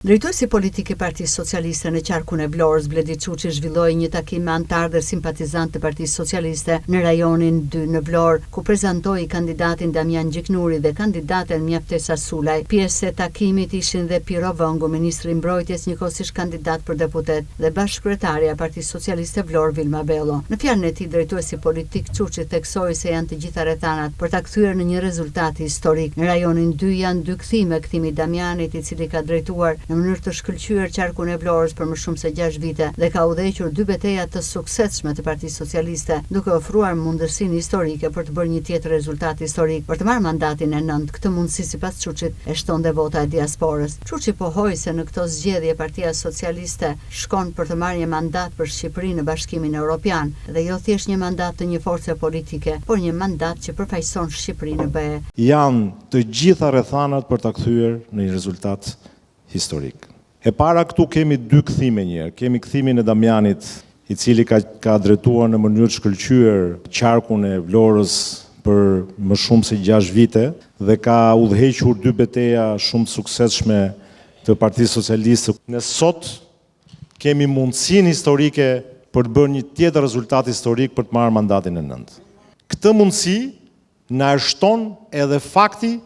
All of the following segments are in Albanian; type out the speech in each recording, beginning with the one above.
Drejtuesi politik i Partisë Socialiste në qarkun e Vlorës, Bledi Çuçi zhvilloi një takim me anëtarë dhe simpatizantë të Partisë Socialiste në rajonin dy në Vlorë, ku prezantoi kandidatin Damian Gjiknuri dhe kandidaten Mjaftesa Sulaj. Pjesë e takimit ishin dhe Pirro Vengu, ministri i Mbrojtjes, njëkohësisht kandidat për deputet, dhe bashkëkryetarja e Partisë Socialiste Vlorë, Vilma Bello. Në fjalën e tij, drejtuesi politik Çuçi theksoi se janë të gjitha rrethanat për ta kthyer në një rezultat historik. Në rajonin dy janë dy kthime, kthimi i Damianit, i cili ka drejtuar në mënyrë të shkëlqyer qarkun e Vlorës për më shumë se gjashtë vite dhe ka udhëhequr dy beteja të suksesshme të Partisë Socialiste, duke ofruar mundësinë historike për të bërë një tjetër rezultat historik, për të marrë mandatin e nëntë. Këtë mundësi sipas Çuçit e shton dhe vota e diasporës. Çuçi pohoi se në këto zgjedhje Partia Socialiste shkon për të marrë një mandat për Shqipërinë në Bashkimin Europian dhe jo thjesht një mandat të një force politike, por një mandat që përfaqëson Shqipërinë në BE. Janë të gjitha rrethanat për ta kthyer në një rezultat historik. E para këtu kemi dy kthime njëherë, kemi kthimin e Damianit i cili ka ka drejtuar në mënyrë të shkëlqyer qarkun e Vlorës për më shumë se 6 vite dhe ka udhëhequr dy beteja shumë të suksesshme të Partisë Socialiste. Ne sot kemi mundësinë historike për të bërë një tjetër rezultat historik për të marrë mandatin e nëntë. Këtë mundësi na e shton edhe fakti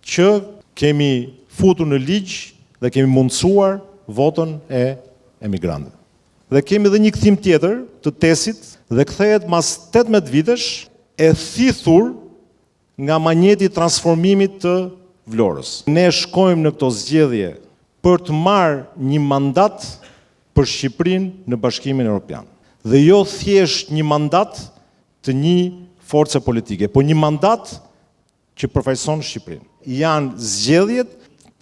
që kemi futur në ligj dhe kemi mundësuar votën e emigrantëve. Dhe kemi edhe një kthim tjetër të Tesit dhe kthehet mas 18 vitesh e thithur nga manjeti i transformimit të Vlorës. Ne shkojmë në këto zgjedhje për të marrë një mandat për Shqipërinë në Bashkimin Europian. Dhe jo thjesht një mandat të një force politike, po një mandat që përfaqëson Shqipërinë. Janë zgjedhjet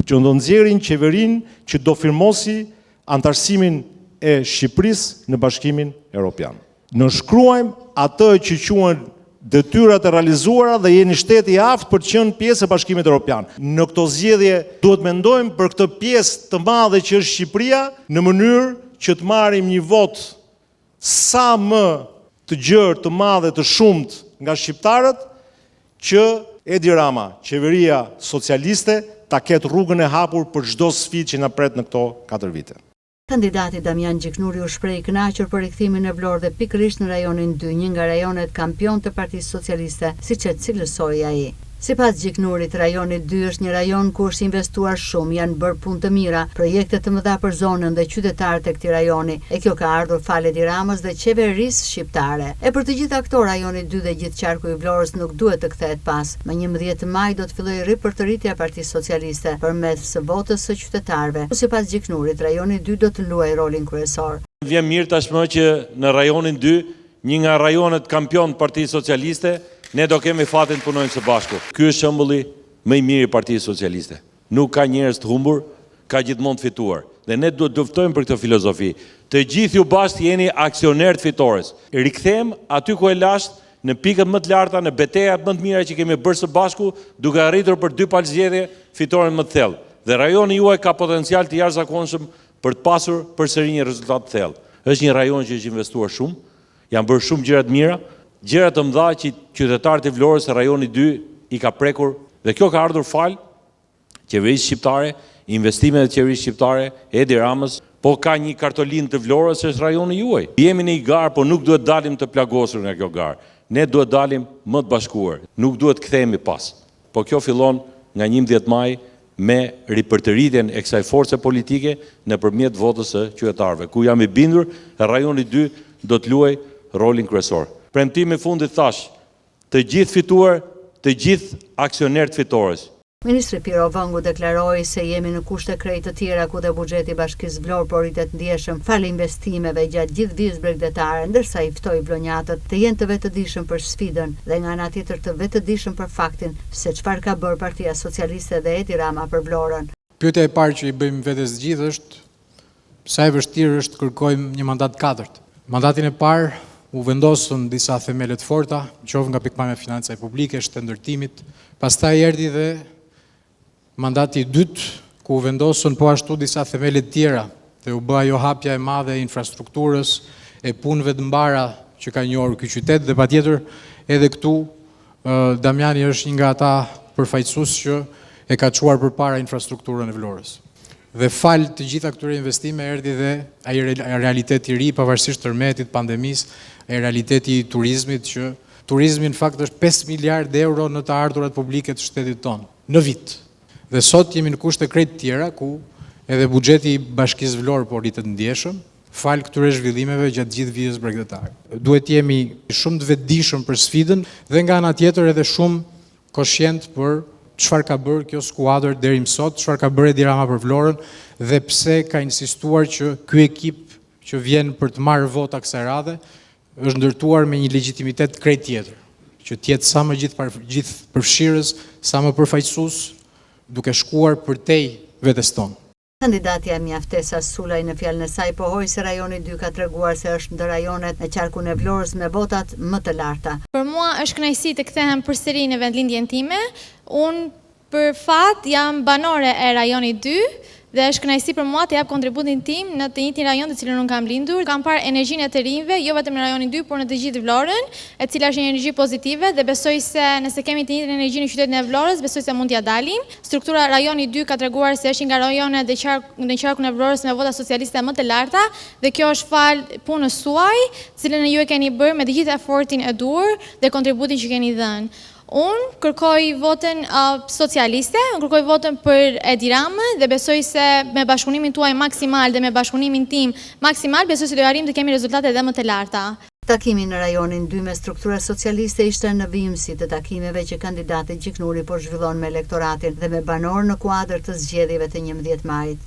që do nxjerrin qeverinë që do firmosi anëtarësimin e Shqipërisë në Bashkimin Europian. Nënshkruajmë atë që quhen detyrat e realizuara dhe jeni shteti i aftë për të qenë pjesë e Bashkimit Europian. Në këto zgjedhje duhet mendojmë për këtë pjesë të madhe që është Shqipëria në mënyrë që të marrim një votë sa më të gjerë, të madhe, të shumtë nga shqiptarët që Edi Rama, qeveria socialiste, ta ketë rrugën e hapur për çdo sfidë që na pret në këto 4 vite. Kandidati Damian Gjiknuri u shpreh i kënaqur për rikthimin në Vlorë dhe pikërisht në rajonin dy, një nga rajonet kampion të Partisë Socialiste, siç e cilësoi ai. Sipas Gjiknurit, rajoni dy është një rajon ku është investuar shumë, janë bërë punë të mira, projekte të mëdha për zonën dhe qytetarët e këtij rajoni, e kjo ka ardhur falë Edi Ramës dhe qeverisë shqiptare. E për të gjitha këto, rajoni dy dhe gjithë qarku i Vlorës nuk duhet të kthehet pas. Më 11 maj do të fillojë ripërtëritja e Partisë Socialiste, përmes votës së qytetarëve, ku sipas Gjiknurit, rajoni dy do të luajë rolin kryesor. Vjen mirë tashmë që në rajonin 2, një nga rajonet kampion të Partisë Socialiste, ne do kemi fatin të punojmë së bashku. Ky është shembulli më i mirë i Partisë Socialiste. Nuk ka njerëz të humbur, ka gjithmonë të fituar. Dhe ne duhet të luftojmë për këtë filozofi. Të gjithë ju bashkë jeni aksionerë të fitores. Rikthehem aty ku e lashë në pikët më të larta, në betejat më të mira që kemi bërë së bashku, duke arritur për dy palë zgjedhje fitoren më të thellë. Dhe rajoni juaj ka potencial të jashtëzakonshëm për të pasur përsëri një rezultat të thellë. Është një rajon që është investuar shumë, janë bërë shumë gjëra të mira, gjëra të mëdha që qytetarët e Vlorës rajoni 2 i ka prekur dhe kjo ka ardhur falë qeverisë shqiptare, investimeve të qeverisë shqiptare, Edi Ramës, po ka një kartolinë të Vlorës është rajoni juaj. Jemi në një garë, po nuk duhet dalim të plagosur nga kjo garë. Ne duhet dalim më të bashkuar, nuk duhet kthehemi pas. Po kjo fillon nga 11 maj me ripërtëritjen e kësaj force politike nëpërmjet votës së qytetarëve, ku jam i bindur rajoni 2 do të luajë rolin kryesor. Premtimi i fundit thash, të gjithë fituar, të gjithë aksionerë të fitores. Ministri Pirro Vengu deklaroi se jemi në kushte krejt të tjera ku dhe buxheti i Bashkisë Vlorë po rritet ndjeshëm falë investimeve gjatë gjithë vijës bregdetare, ndërsa i ftoi vlonjatët të jenë të vetëdijshëm për sfidën dhe nga ana tjetër të vetëdijshëm për faktin se çfarë ka bërë Partia Socialiste dhe Edi Rama për Vlorën. Pyetja e parë që i bëjmë vetes të gjithë është sa e vështirë është të kërkojmë një mandat të katërt. Mandatin e parë u vendosën disa themele të forta, qoftë nga pikëpamja e financave publike, shtetndërtimit, pastaj erdhi dhe mandati i dytë, ku u vendosën po ashtu disa themele të tjera dhe u bë ajo hapja e madhe e infrastrukturës, e punëve të mbara që ka njohur ky qytet dhe patjetër edhe këtu Damiani është një nga ata përfaqësues që e ka çuar përpara infrastrukturën e Vlorës. Dhe falë të gjitha këtyre investime erdhi dhe ai realitet i ri, pavarësisht tërmetit, pandemisë, ai realiteti i turizmit që turizmi në fakt është 5 miliardë euro në të ardhurat publike të shtetit tonë në vit. Dhe sot jemi në kushte krejt të tjera ku edhe buxheti i Bashkisë Vlorë po rritet ndjeshëm, falë këtyre zhvillimeve gjatë gjithë vijës bregdetare. Duhet të jemi shumë të vetëdijshëm për sfidën dhe nga ana tjetër edhe shumë koshient për çfarë ka bërë kjo skuadër deri më sot, çfarë ka bërë Edi Rama për Vlorën dhe pse ka insistuar që ky ekip që vjen për të marrë vota kësaj radhe është ndërtuar me një legjitimitet krejt tjetër, që të jetë sa më gjithëpërfshirës, sa më përfaqësues, duke shkuar përtej vetes tonë. Kandidatja Mjaftesa Sulaj në fjalën e saj pohoi se rajoni 2 ka treguar se është ndër rajonet në qarkun e Vlorës me votat më të larta. Për mua është kënaqësi të kthehem përsëri në vendlindjen time. Unë për fat jam banore e rajonit 2 dhe është kënaqësi për mua të jap kontributin tim në të njëjtin rajon të cilin unë kam lindur. Kam parë energjinë e të rinjve, jo vetëm në rajonin 2, por në të gjithë Vlorën, e cila është një energji pozitive dhe besoj se nëse kemi të njëjtën energji në qytetin e Vlorës, besoj se mund t'ia dalim. Struktura rajoni 2 ka treguar se është një nga rajonet dhe qark, në qarkun e Vlorës me vota socialiste më të larta dhe kjo është falë punës suaj, të cilën ju e keni bërë me të gjithë efortin e duhur dhe kontributin që keni dhënë. Unë kërkoj votën uh, socialiste, unë kërkoj votën për Edi Ramën dhe besoj se me bashkëpunimin tuaj maksimal dhe me bashkëpunimin tim maksimal, besoj se do arrijmë të kemi rezultate edhe më të larta. Takimi në rajonin 2 me struktura socialiste ishte në vijimësi të takimeve që kandidati Gjiknuri po zhvillon me elektoratin dhe me banorë në kuadër të zgjedhjeve të 11 majit.